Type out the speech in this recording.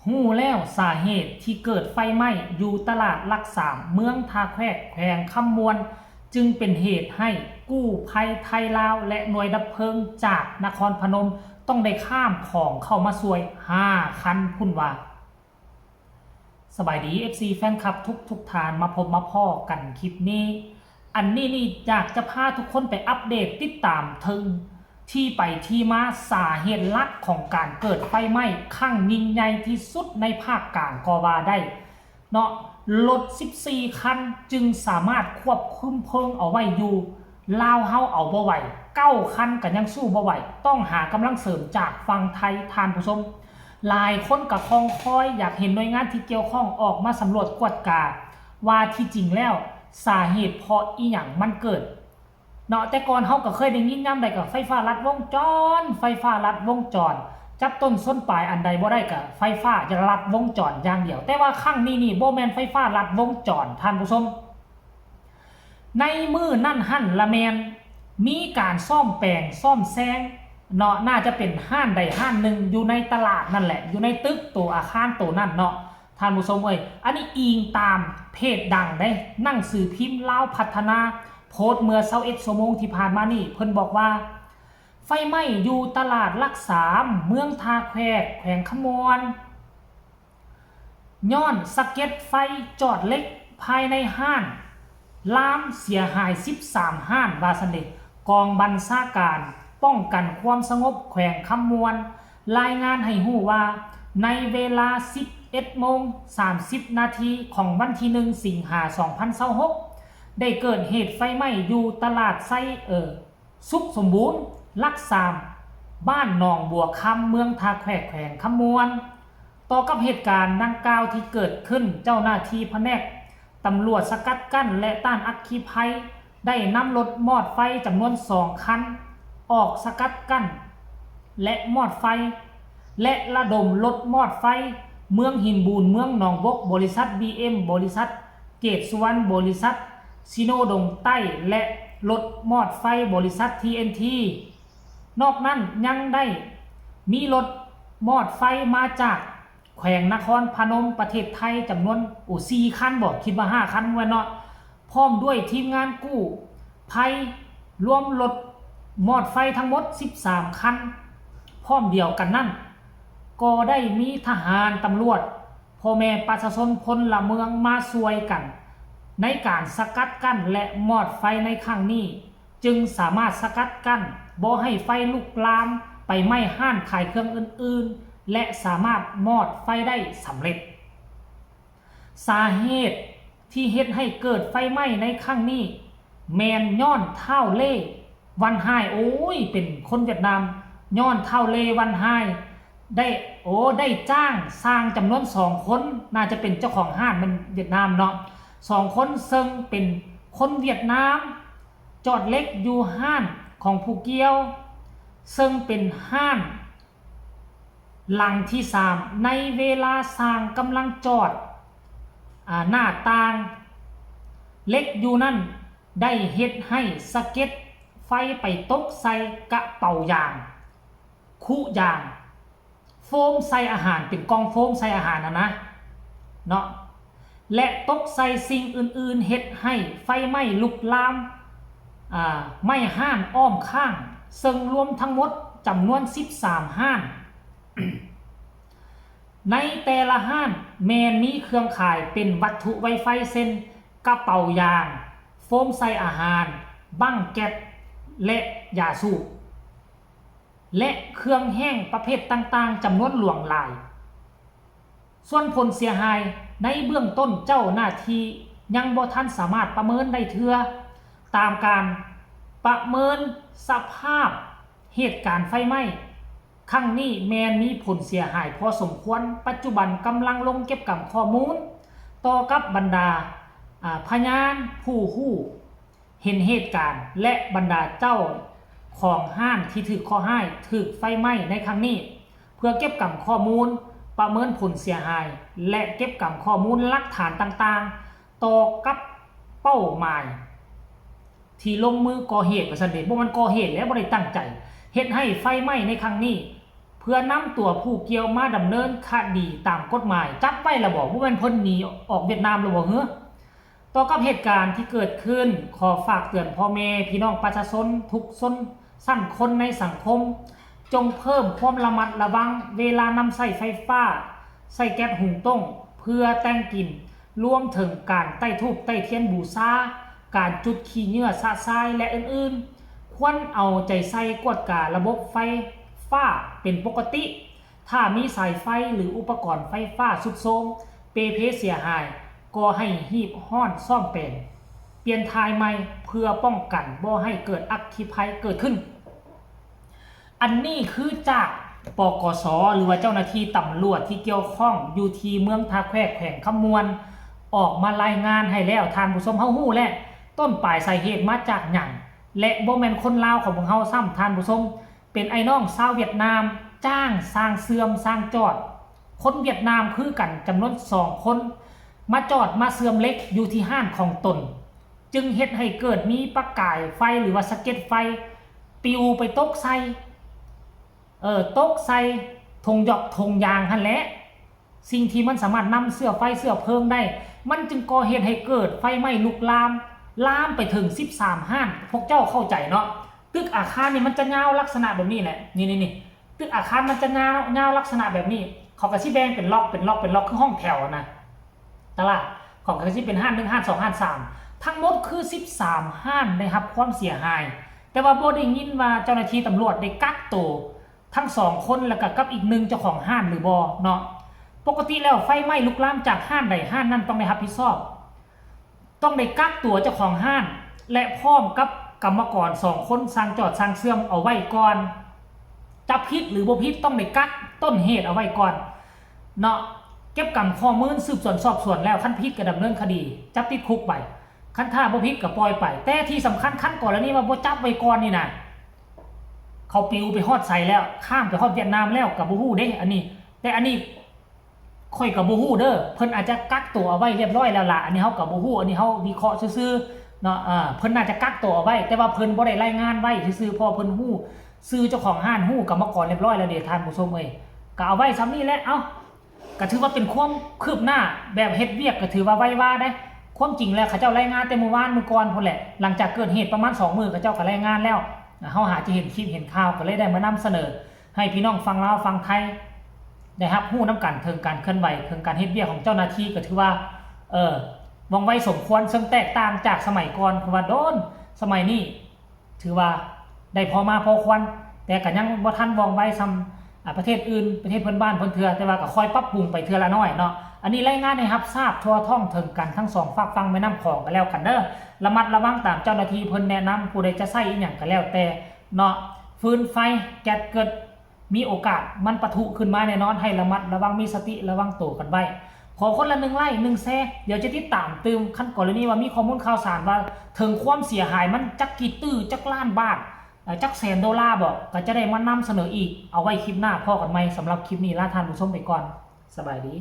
ຮູ້ແລ້ວສາເຫດທີ່ເກີດໄຟໄໝ້ຢູ່ຕະຫຼາດຫຼັກສາມ ເມືອງທ່າແຂກ ແຂວງຄຳມ່ວນ ຈຶ່ງເປັນເຫດໃຫ້ກູ້ໄພໄທລາວ ແລະ ໜ່ວຍດັບເພີງຈາກນະຄອນພະນົມ ຕ້ອງໄດ້ຂ້າມຂອງເຂົ້າມາຊ່ວຍຫ້າຄັນພຸ້ນວ່າ. ສະບາຍດີ ເອັຟຊີ ແຟນຄລັບທຸກໆທ່ານ ມາພົບມາພໍ້ກັນຄລິບນີ້. ອັນນີ້ນີ້ຢາກຈະພາທຸກຄົນໄປອັບເດດຕິດຕາມເຖິງທີ່ໄປທີ່ມາ ສາເຫດຫຼັກຂອງການເກີດໄຟໄໝ້ຄັ້ງຍິ່ງໃຫຍ່ທີ່ສຸດໃນພາກກາງກໍວ່າໄດ້ເນາະ. ລົດສິບສີ່ຄັນຈຶ່ງສາມາດຄວບຄຸມເພີງເອົາໄວ້ຢູ່. ລາວເຮົາເອົາບໍ່ໄຫວ, ເກົ້າຄັນກໍຍັງສູ້ບໍ່ໄຫວ, ຕ້ອງຫາກຳລັງເສີມຈາກຝັ່ງໄທ, ທ່ານຜູ້ຊົມ. ຫຼາຍຄົນກໍຄອງຄອຍຢາກເຫັນໜ່ວຍງານທີ່ກ່ຽວຂ້ອງອອກມາສຳຫຼວດກວດກາ ວ່າທີ່ຈິງແລ້ວສາເຫດເພາະອີ່ຫຍັງມັນເກີດເນາະ. ແຕ່ກ່ອນເຮົາກໍເຄີຍໄດ້ຍິນຍາມໃດກໍໄຟຟ້າລັດວົງຈອນ, ໄຟຟ້າລັດວົງຈອນ, ຈັບຕົ້ນຊົນປາຍອັນໃດບໍ່ໄດ້ກໍໄຟຟ້າຈະລັດວົງຈອນຢ່າງດຽວ. ແຕ່ວ່າຄັ້ງນີ້ນີ້ບໍ່ແມ່ນໄຟຟ້າລັດວົງຈອນ, ທ່ານຜູ້ຊົມ. ໃນມື້ນັ້ນຫັ້ນລະແມ່ນມີການສ້ອມແປງສ້ອມແຊງເນາະ, ໜ້າຈະເປັນຮ້ານໃດຮ້ານໜຶ່ງຢູ່ໃນຕະຫຼາດນັ້ນແຫຼະ, ຢູ່ໃນຕຶກໂຕອາຄານໂຕນັ້ນເນາະ ທ່ານຜູ້ຊົມເອີຍ. ອັນນີ້ອີງຕາມເພຈດັງເດ້, ໜັງສືພິມລາວພັດທະນາ ໂພສເມື່ອຊາວເອັດຊົ່ວໂມງທີ່ຜ່ານມານີ້, ເພິ່ນບອກວ່າ ໄຟໄໝ້ຢູ່ຕະຫຼາດຫຼັກສາມ ເມືອງທ່າແຂກ ແຂວງຄຳມ່ວນ. ຍ້ອນສະເກັດໄຟຈອດເຫຼັກພາຍໃນຮ້ານລາມເສຍຫາຍສິບສາມຮ້ານວ່າຊັ້ນເດ. ກອງບັນຊາການປ້ອງກັນຄວາມສະຫງົບແຂວງຄຳມ່ວນລາຍງານໃຫ້ຮູ້ວ່າ ໃນເວລາສິບເອັດໂມງສາມສິບນາທີຂອງວັນທີໜຶ່ງ ສິງຫາ ສອງພັນຊາວຫົກ ໄດ້ເກີດເຫດໄຟໄໝ້ຢູ່ຕະຫຼາດໄຊ ເອີ ສຸກສົມບູນ ຫຼັກສາມ ບ້ານໜອງບົວຄຳ ເມືອງທ່າແຂກ ແຂວງຄຳມ່ວນ. ຕໍ່ກັບເຫດການດັ່ງກ່າວທີ່ເກີດຂຶ້ນ, ເຈົ້າໜ້າທີ່ພະແນກຕຳຫຼວດສະກັດກັ້ນ ແລະ ຕ້ານອັກຄີໄພ ໄດ້ນຳລົດມອດໄຟຈຳນວນສອງຄັນ ອອກສະກັດກັ້ນ ແລະ ມອດໄຟ ແລະ ລະດົມລົດມອດໄຟເມືອງຫີນບູນ ເມືອງໜອງບົກ, ບໍລິສັດ ບີເອັມ, ບໍລິສັດ ເກດສຸວັນ, ບໍລິສັດ ຊິໂນດົງໃຕ້ ແລະ ລົດມອດໄຟບໍລິສັດ ທີເອັນທີ. ນອກນັ້ນຍັງໄດ້ມີລົດມອດໄຟມາຈາກແຂວງນະຄອນພະນົມ ປະເທດໄທ ຈຳນວນ ໂອ ສີ່ຄັນບໍ ຄິດວ່າຫ້າຄັນແມ່ນເນາະ, ພ້ອມດ້ວຍທີມງານກູ້ໄພ ລວມລົດມອດໄຟທັງໝົດສິບສາມຄັນ. ພ້ອມດຽວກັນນັ້ນ ກໍໄດ້ມີທະຫານ, ຕຳຫຼວດ, ພໍ່ແມ່ປະຊາຊົນ, ພົນລະເມືອງມາຊ່ວຍກັນໃນການສະກັດກັ້ນ ແລະ ມອດໄຟໃນຄັ້ງນີ້, ຈຶ່ງສາມາດສະກັດກັ້ນບໍ່ໃຫ້ໄຟລຸກລາມໄປໄໝ້ຮ້ານຂາຍເຄື່ອງອື່ນໆ ແລະ ສາມາດມອດໄຟໄດ້ສຳເລັດ. ສາເຫດທີ່ເຮັດໃຫ້ເກີດໄຟໄໝ້ໃນຄັ້ງນີ້ ແມ່ນຍ້ອນທ້າວເລວັນຮາຍ, ໂອ້ຍ ເປັນຄົນຫວຽດນາມ, ຍ້ອນທ້າວເລວັນຮາຍໄດ້ ໂອ້ ໄດ້ຈ້າງຊ່າງຈຳນວນສອງຄົນ, ໜ້າຈະເປັນເຈົ້າຂອງຮ້ານ ແມ່ນຫວຽດນາມເນາະ, ສອງຄົນ ເຊິ່ງເປັນຄົນຫວຽດນາມ ຈອດເຫຼັກຢູ່ຮ້ານຂອງຜູ້ກ່ຽວ, ເຊິ່ງເປັນຮ້ານ ຫຼັງທີສາມ ໃນເວລາຊ່າງກຳລັງຈອດ ອາ ໜ້າຕ່າງເຫຼັກຢູ່ນັ້ນ ໄດ້ເຮັດໃຫ້ສະເກັດໄຟໄປຕົກໃສ່ກະເປົາຢາງ, ຄຸຢາງ, ໂຟມໃສ່ອາຫານ, ເປັນກ່ອງໂຟມໃສ່ອາຫານຫັ້ນນະເນາະ. ແລະ ຕົກໃສ່ສິ່ງອື່ນໆ ເຮັດໃຫ້ໄຟໄໝ້ລຸກລາມ ອາ ໄໝ້ຮ້ານອ້ອມຂ້າງ, ເຊິ່ງລວມທັງໝົດຈຳນວນສິບສາມຮ້ານ. ໃນແຕ່ລະຮ້ານແມ່ນມີເຄື່ອງຂາຍເປັນວັດຖຸໄວໄຟ ເຊັ່ນ ກະເປົາຢາງ, ໂຟມໃສ່ອາຫານ, ບັ້ງແກັສ ແລະ ຢາສູບ. ແລະ ເຄື່ອງແຫ້ງປະເພດຕ່າງໆ ຈຳນວນຫຼວງຫຼາຍ. ສ່ວນຜົນເສຍຫາຍໃນເບື້ອງຕົ້ນ ເຈົ້າໜ້າທີ່ຍັງບໍ່ທັນສາມາດປະເມີນໄດ້ເທື່ອ. ຕາມການປະເມີນສະພາບເຫດການໄຟໄໝ້ຄັ້ງນີ້ ແມ່ນມີຜົນເສຍຫາຍພໍສົມຄວນ. ປັດຈຸບັນກຳລັງລົງເກັບກຳຂໍ້ມູນຕໍ່ກັບບັນດາ ອາ ພະຍານຜູ້ຮູ້ ເຫັນເຫດການ ແລະ ບັນດາເຈົ້າຂອງຮ້ານທີ່ຖືກເຄາະຮ້າຍຖືກໄຟໄໝ້ໃນຄັ້ງນີ້ ເພື່ອເກັບກຳຂໍ້ມູນ, ປະເມີນຜົນເສຍຫາຍ ແລະ ເກັບກຳຂໍ້ມູນຫຼັກຖານຕ່າງໆ ຕໍ່ກັບເປົ້າໝາຍທີ່ລົງມືກໍ່ເຫດວ່າຊັ້ນເດ. ບໍ່ແມ່ນກໍ່ເຫດແຫຼະ, ບໍ່ໄດ້ຕັ້ງໃຈເຮັດໃຫ້ໄຟໄໝ້ໃນຄັ້ງນີ້. ເພື່ອນຳຕົວຜູ້ກ່ຽວມາດຳເນີນຄະດີຕາມກົດໝາຍ. ຈັບໄວ້ລະບໍ? ບໍ່ແມ່ນເພິ່ນໜີອອກຫວຽດນາມລະບໍເຮີ? ຕໍ່ກັບເຫດການທີ່ເກີດຂຶ້ນ, ຂໍຝາກເຕືອນພໍ່ແມ່ພີ່ນ້ອງປະຊາຊົນທຸກຊົນຊັ້ນຄົນໃນສັງຄົມ, ຈົ່ງເພີ່ມຄວາມລະມັດລະວັງເວລານຳໃຊ້ໄຟຟ້າ, ໃຊ້ແກັສຫຸງຕົ້ມເພື່ອແຕ່ງກິນ, ລວມເຖິງການໄຕ້ທູບໄຕ້ທຽນບູຊາ, ການຈຸດຂີ້ເຫຍື້ອຊະຊາຍ ແລະ ອື່ນໆ. ຄວນເອົາໃຈໃສ່ກວດກາລະບົບໄຟຟ້າເປັນປົກກະຕິ. ຖ້າມີສາຍໄຟ ຫຼື ອຸປະກອນໄຟຟ້າຊຸດໂຊມ, ເປ່ເພເສຍຫາຍ, ກໍໃຫ້ຮີບຮ້ອນສ້ອມແປງ, ປ່ຽນຖ່າຍໃໝ່ ເພື່ອປ້ອງກັນບໍ່ໃຫ້ເກີດອັກຄີໄພເກີດຂຶ້ນ. ອັນນີ້ຄືຈາກ ປກສ ຫຼືວ່າເຈົ້າໜ້າທີ່ຕຳຫຼວດທີ່ກ່ຽວຂ້ອງຢູ່ທີ່ເມືອງທ່າແຂວກ ແຂວງຄຳມ່ວນ ອອກມາລາຍງານໃຫ້ແລ້ວ. ທ່ານຜູ້ຊົມ, ເຮົາຮູ້ແລ້ວຕົ້ນປາຍສາເຫດມາຈາກຫຍັງ ແລະ ບໍ່ແມ່ນຄົນລາວຂອງພວກເຮົາຊ້ຳ, ທ່ານຜູ້ຊົມ, ເປັນອ້າຍນ້ອງຊາວຫວຽດນາມຈ້າງຊ່າງເຊື່ອມຊ່າງຈອດ. ຄົນຫວຽດນາມຄືກັນຈຳນວນສອງຄົນ ມາຈອດມາເຊື່ອມເຫຼັກຢູ່ທີ່ຮ້ານຂອງຕົນ, ຈຶ່ງເຮັດໃຫ້ເກີດມີປະກາຍໄຟ ຫຼືວ່າສະເກັດໄຟປິວໄປຕົກໃສ່ ເອີ ຕົກໃສ່ຖົງຢອກຖົງຢາງຫັ້ນແຫຼະ. ສິ່ງທີ່ມັນສາມາດນຳເຊື້ອໄຟເຊື້ອເພີງໄດ້, ມັນຈຶ່ງກໍ່ເຫດໃຫ້ເກີດໄຟໄໝ້ລຸກລາມ, ລາມໄປເຖິງສິບສາມຮ້ານ. ພວກເຈົ້າເຂົ້າໃຈເນາະ? ຕຶກອາຄານນີ້ມັນຈະຍາວລັກສະນະແບບນີ້ແຫຼະ. ນີ້ໆໆ, ຕຶກອາຄານມັນຈະຍາວ, ຍາວລັກສະນະແບບນີ້. ເຂົາກໍຊິແບ່ງເປັນລັອກ, ເປັນລັອກ, ເປັນລັອກ, ຄືຫ້ອງແຖວນະ. ຕະຫຼາດ ເຂົາກໍຊິເປັນຮ້ານໜຶ່ງ, ຮ້ານສອງ, ຮ້ານສາມ. ທັງໝົດຄືສິບສາມຮ້ານໄດ້ຮັບຄວາມເສຍຫາຍ, ແຕ່ວ່າບໍ່ໄດ້ຍິນວ່າເຈົ້າໜ້າທີ່ຕຳຫຼວດໄດ້ກັກໂຕ ທັງສອງຄົນ ແລ້ວກໍກັບອີກໜຶ່ງເຈົ້າຂອງຮ້ານຫຼືບໍ່ເນາະ. ປົກກະຕິແລ້ວ ໄຟໄໝ້ລຸກລາມຈາກຮ້ານໃດ ຮ້ານນັ້ນຕ້ອງໄດ້ຮັບຜິດຊອບ, ຕ້ອງໄດ້ກັກຕົວເຈົ້າຂອງຮ້ານ ແລະ ພ້ອມກັບກຳມະກອນສອງຄົນ ຊ່າງຈອດຊ່າງເຊື່ອມເອົາໄວ້ກ່ອນ. ຈະຜິດຫຼືບໍ່ຜິດ ຕ້ອງໄດ້ກັກຕົ້ນເຫດເອົາໄວ້ກ່ອນເນາະ. ເກັບກຳຂໍ້ມູນ ສືບສວນສອບສວນແລ້ວ ຄັນຜິດກໍດຳເນີນຄະດີ ຈັບຕິດຄຸກໄປ, ຄັນຖ້າບໍ່ຜິດກໍປ່ອຍໄປ. ແຕ່ທີ່ສຳຄັນ ຄັນກໍລະນີວ່າບໍ່ຈັບໄວ້ກ່ອນນີ້ນະ ເຂົາປິວໄປຮອດໃສແລ້ວ, ຂ້າມໄປຮອດຫວຽດນາມແລ້ວກໍບໍ່ຮູ້ເດ້ ອັນນີ້. ແຕ່ອັນນີ້ຂ້ອຍກໍບໍ່ຮູ້ເດີ, ເພິ່ນອາດຈະກັກໂຕເອົາໄວ້ລຽບຮ້ອຍແລ້ວລະ, ອັນນີ້ເຮົາກໍບໍ່ຮູ້, ອັນນີ້ເຮົາວິເຄາະຊື່ໆເນາະ. ເອີ ເພິ່ນໜ້າຈະກັກໂຕເອົາໄວ້ ແຕ່ວ່າເພິ່ນບໍ່ໄດ້ລາຍງານໄວ້ຊື່ໆ ເພາະວ່າເພິ່ນຮູ້ຊື່ເຈົ້າຂອງຮ້ານ, ຮູ້ກຳມະກອນລຽບຮ້ອຍແລ້ວເດ ທ່ານຜູ້ຊົມເອີຍ. ກໍເອົາໄວ້ສ່ຳນີ້ແຫຼະ. ເອົ້າ ກໍຖືວ່າເປັນຄວາມຄືບໜ້າ ແບບເຮັດວຽກກໍຖືວ່າໄວວາເດ້. ຄວາມຈິງແລ້ວ ເຂົາເຈົ້າລາຍງານແຕ່ມື້ວານມື້ກ່ອນພຸ້ນແຫຼະ, ຫຼັງຈາກເກີດເຫດປະມານສອງມື້ ເຂົາເຈົ້າກໍລາຍງານແລ້ວ. ເຮົາຫາຈະເຫັນຄລິບເຫັນຂ່າວ ກໍເລີຍໄດ້ມານຳສະເໜີໃຫ້ພີ່ນ້ອງຝັ່ງລາວຝັ່ງໄທ ໄດ້ຮັບຮູ້ນຳກັນເຖິງການເຄື່ອນໄຫວ, ເຖິງການເຮັດວຽກຂອງເຈົ້າໜ້າທີ່. ກໍຖືວ່າ ເອີ ວ່ອງໄວສົມຄວນ, ເຊິ່ງແຕກຕ່າງຈາກສະໄໝກ່ອນ ຄືວ່າໂດນ, ສະໄໝນີ້ ຖືວ່າໄດ້ພໍມາພໍຄວນ, ແຕ່ກໍຍັງບໍ່ທັນວ່ອງໄວສ່ຳ ອາ ປະເທດອື່ນ, ປະເທດເພື່ອນບ້ານເພິ່ນເທື່ອ, ແຕ່ວ່າກໍຄ່ອຍປັບປຸງໄປເທື່ອລະໜ້ອຍເນາະ. ອັນນີ້ລາຍງານໃຫ້ຮັບຊາບທົ່ວທ້ອງເຖິງກັນທັງສອງຟາກຝັ່ງແມ່ນ້ຳຂອງກໍແລ້ວກັນເດີ. ລະມັດລະວັງຕາມເຈົ້າໜ້າທີ່ເພິ່ນແນະນຳ, ຜູ້ໃດຈະໃຊ້ອີ່ຫຍັງກໍແລ້ວແຕ່ເນາະ, ຟືນໄຟ ແກັດເກີດ ມີໂອກາດມັນປະທຸຂຶ້ນມາແນ່ນອນ, ໃຫ້ລະມັດລະວັງ, ມີສະຕິລະວັງໂຕກັນໄວ້. ຂໍຄົນລະໜຶ່ງໄລ້ ໜຶ່ງແຊ, ດຽວຈະຕິດຕາມຕື່ມ, ຄັນກໍລະນີວ່າມີຂໍ້ມູນຂ່າວສານວ່າເຖິງຄວາມເສຍຫາຍມັນຈັກກີ່ຕື້, ຈັກລ້ານບາດ, ເອີ ຈັກແສນໂດລາບໍ, ກໍຈະໄດ້ມານຳສະເໜີອີກ. ເອົາໄວ້ຄລິບໜ້າພໍ້ກັນໃໝ່. ສຳລັບຄລິບນີ້ລາທ່ານຜູ້ຊົມໄປກ່ອນ. ສະບາຍດີ.